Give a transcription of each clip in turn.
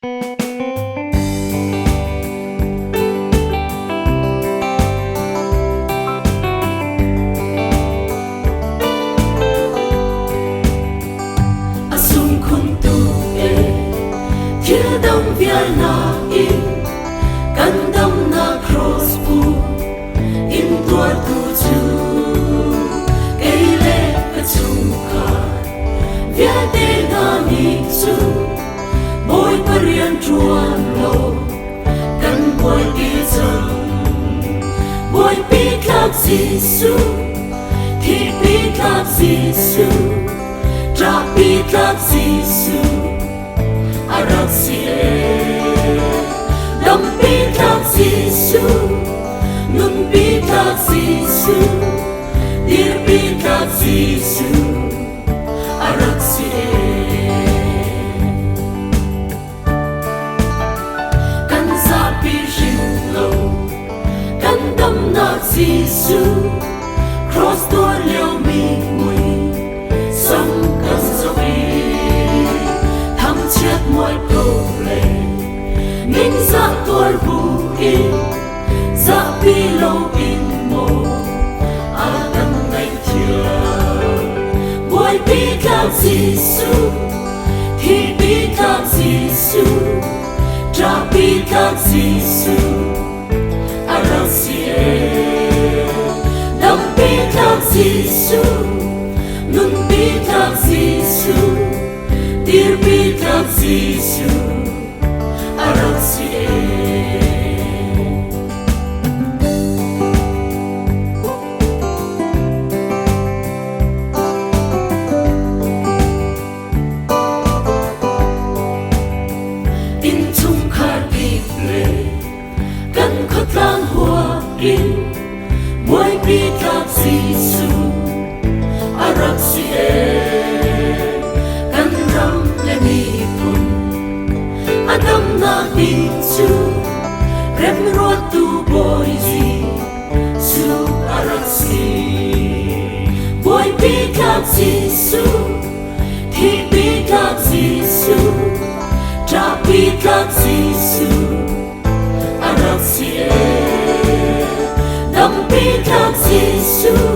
A sungkhun tu e thil dang vial nain kan damnak cross pu in tuartu cu kei le ka chungkhar vialte hna nih cun Bawipa rian ṭuan lo kan buaipi cang. Buaipi tlak Jesuh, thihpi tlak Jesuh, ṭahpi tlak Jesuh, a rak si ee. Dampi tlak Jesuh, nunpi tlak Jesuh, dirpi tlak Jesuh, a rak si ee. Kan zapi hrim lo, kan damnak Jesuh, cross tuar liomi mui sam kan zoh i thangchiat mualpho le ningzah tuar bu in zahpi loin maw a kan ngaihthiam. Bawipi tlak Jesuh, thihpi tlak Jesuh, ṭahpi tlak Jesuh, a rak si ee. Dampi tlak Jesuh, nunpi tlak Jesuh, dirpi tlak Jesuh, a rak si ee. Innchungkhar kip le kan khuatlang huap in buaipi tlak Jesuh a rak si ee. Kan ram le miphun a damnak ding cu remruattu Bawi Jesuh a rak si. Bawipi tlak Jesuh, thihpi tlak Jesuh, ṭahpi tlak Jesuh a rak si ee. Dampi tlak Jesuh,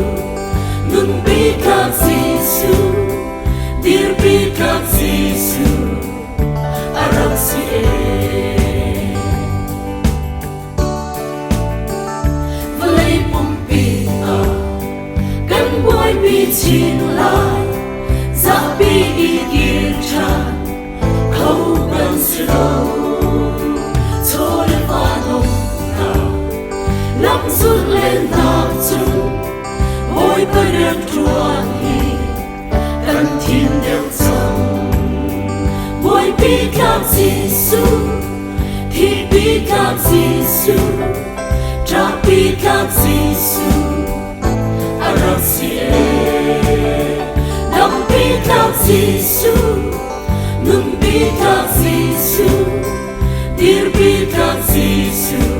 nunpi tlak Jesuh, dirpi tlak Jesuh a rak si ee. Vawlei pumpi ah kan buaipi chin lai, zapi i kir ṭhan kho kan si lo. Chaw le va donghnak lam zulh lennak cun Bawipa rian ṭuan hi kan thim deuh cang. Bawipi tlak Jesuh, thihpi tlak Jesuh, ṭahpi tlak Jesuh, a rak si ee. Dampi tlak Jesuh, nunpi tlak Jesuh, dirpi tlak Jesuh,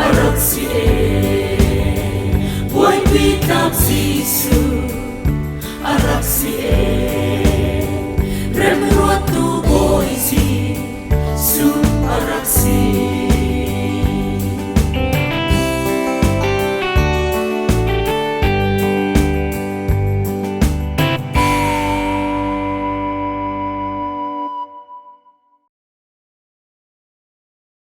a rak si ee. Bawipi tlak Jesuh, a rak si ee.